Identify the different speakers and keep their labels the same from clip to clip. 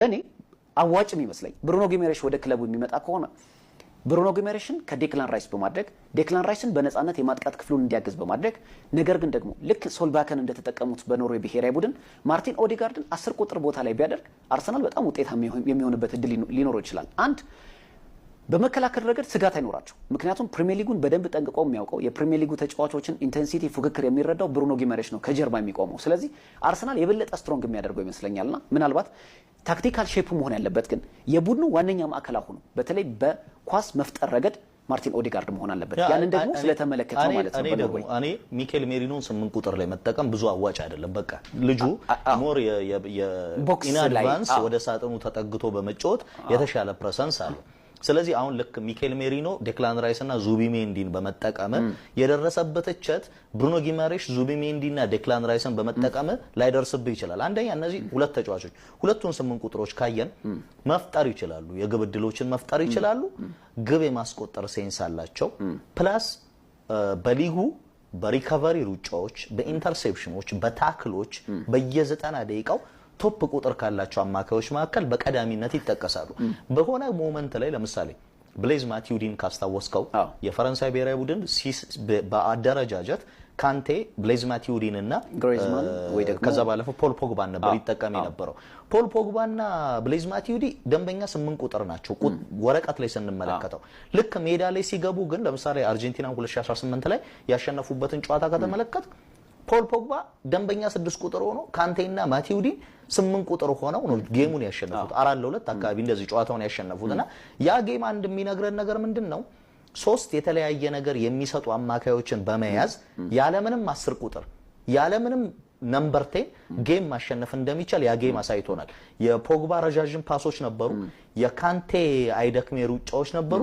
Speaker 1: እኔ አዋጭ የሚመስለኝ ብሩኖ ጊሜሬሽ ወደ ክለቡ የሚመጣ ከሆነ ብሩኖ ጊሜሬሽን ከዴክላን ራይስ በማድረግ፣ ዴክላን ራይስን በነፃነት የማጥቃት ክፍሉን እንዲያግዝ በማድረግ፣ ነገር ግን ደግሞ ልክ ሶልባከን እንደተጠቀሙት በኖርዌይ ብሔራዊ ቡድን ማርቲን ኦዴጋርድን 10 ቁጥር ቦታ ላይ ቢያደርግ አርሰናል በጣም ውጤታማ የሚሆንበት እድል ሊኖረው ይችላል። አንድ በመከላከል ረገድ ስጋት አይኖራቸው። ምክንያቱም ፕሪሚየር ሊጉን በደንብ ጠንቅቆ የሚያውቀው፣ የፕሪሚየር ሊጉ ተጫዋቾችን intensity ፉክክር የሚረዳው ብሩኖ ጊመሬሽ ነው ከጀርባ የሚቆመው። ስለዚህ አርሰናል የበለጠ strong የሚያደርገው ይመስለኛልና ምናልባት tactical shape መሆን ያለበት ግን የቡድኑ ዋነኛ ማዕከል አሁኑ በተለይ በኳስ መፍጠር ረገድ ማርቲን ኦዴጋርድ መሆን አለበት። ያንን ደግሞ ስለተመለከተ ነው ማለት ነው።
Speaker 2: እኔ ደግሞ ሚኬል ሜሪኖን 8 ቁጥር ላይ መጠቀም ብዙ አዋጭ አይደለም። በቃ ልጁ more in advance ወደ ሳጥኑ ተጠግቶ በመጫወት የተሻለ presence አለው። ስለዚህ አሁን ልክ ሚኬል ሜሪኖ ዴክላን ራይስ እና ዙቢሜንዲን በመጠቀም የደረሰበት ትችት ብሩኖ ጊማሬሽ ዙቢሜንዲና ዴክላን ራይስን በመጠቀም ላይደርስብህ ይችላል። አንደኛ እነዚህ ሁለት ተጫዋቾች ሁለቱን 8 ቁጥሮች ካየን መፍጠር ይችላሉ፣ የግብ ዕድሎችን መፍጠር ይችላሉ፣ ግብ የማስቆጠር sense አላቸው። Plus በሊጉ በ recovery ሩጫዎች፣ በ interception ኦች፣ በ tackle ኦች በየ90 ደቂቃው top ቁጥር ካላቸው አማካዮች መካከል በቀዳሚነት ይጠቀሳሉ። በሆነ moment ላይ ለምሳሌ ብሌዝ ማቲዩዲን ካስታወስከው የፈረንሳይ ብሔራዊ ቡድን በአደረጃጀት ካንቴ፣ ብሌዝ ማቲዩዲን እና ከዛ ባለፈው ፖል ፖግባን ነበር ይጠቀም የነበረው። ፖል ፖግባና ብሌዝ ማቲዩዲ ደንበኛ 8 ቁጥር ናቸው ወረቀት ላይ ስንመለከተው። ልክ ሜዳ ላይ ሲገቡ ግን ለምሳሌ አርጀንቲና 2018 ላይ ያሸነፉበትን ጨዋታ ከተመለከት ፖል ፖግባ ደንበኛ 6 ቁጥር ሆኖ ካንቴና ማቲዩዲ 8 ቁጥር ሆነው ነው game ኡን ያሸነፉት። 4-2 አካባቢ እንደዚህ ጨዋታውን ያሸነፉት። እና ያ game አንድ የሚነግረን ነገር ምንድን ነው? ሶስት የተለያየ ነገር የሚሰጡ አማካዮችን በመያዝ ያለምንም 10 ቁጥር፣ ያለምንም number 10 game ማሸነፍ እንደሚቻል ያ game አሳይቶናል። የፖግባ ረዣዥም pass ኦች ነበሩ። የካንቴ አይደክሜ ሩጫዎች ነበሩ።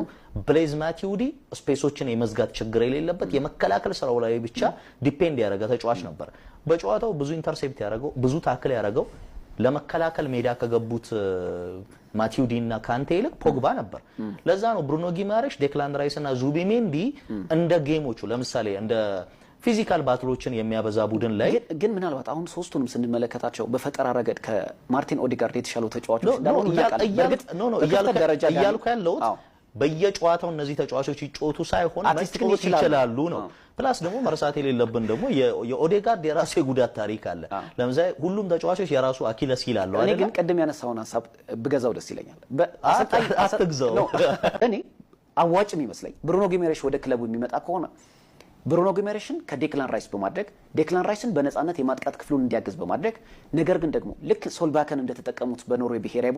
Speaker 2: ብሌዝ ማቲውዲ space ኦችን የመዝጋት ችግር የሌለበት፣ የመከላከል ስራው ላይ ብቻ depend ያደረገ ተጫዋች ነበር። በጨዋታው ብዙ intercept ያደረገው፣ ብዙ tackle ያደረገው ለመከላከል ሜዳ ከገቡት ማቲውዲ እና ካንቴ ይልቅ ፖግባ ነበር። ለዛ ነው ብሩኖ ጊማሬሽ፣ ዴክላን ራይስ እና ዙቢሜንዲ እንደ game ኦቹ ለምሳሌ እንደ physical battle ኦችን የሚያበዛ ቡድን ላይ
Speaker 1: ግን ምናልባት አሁን ሶስቱንም ስንመለከታቸው በፈጠራ ረገድ ከማርቲን ኦዲጋርድ የተሻሉ ተጫዋቾች እንዳልሆኑ እናውቃለን። በእርግጥ በክፍተት ደረጃ
Speaker 2: እያልኩ ያለሁት በየጨዋታው እነዚህ ተጫዋቾች ይጫወቱ ሳይሆን
Speaker 1: at least ግን
Speaker 2: መጫወት
Speaker 1: ይችላሉ።
Speaker 2: ይችላሉ ነው። Plus ደግሞ መርሳት የሌለብን ደግሞ የኦዴጋርድ የራሱ የጉዳት ታሪክ አለ። ለምሳሌ ሁሉም ተጫዋቾች የራሱ Achilles heel አለው
Speaker 1: እኔ
Speaker 2: አይደለ?
Speaker 1: ግን ቅድም ያነሳውን ሀሳብ ብገዛው ደስ ይለኛል።
Speaker 2: አትግዛው።
Speaker 1: No፣ እኔ አዋጭ የሚመስለኝ ብሩኖ ጊሜሬሽ ወደ ክለቡ የሚመጣ ከሆነ ብሩኖ ጊሜሬሽን ከዴክላን ራይስ በማድረግ፣ ዴክላን ራይስን በነፃነት የማጥቃት ክፍሉን እንዲያግዝ በማድረግ፣ ነገር ግን ደግሞ ልክ ሶልባከን እንደተጠቀሙት በኖርዌይ ብሔራዊ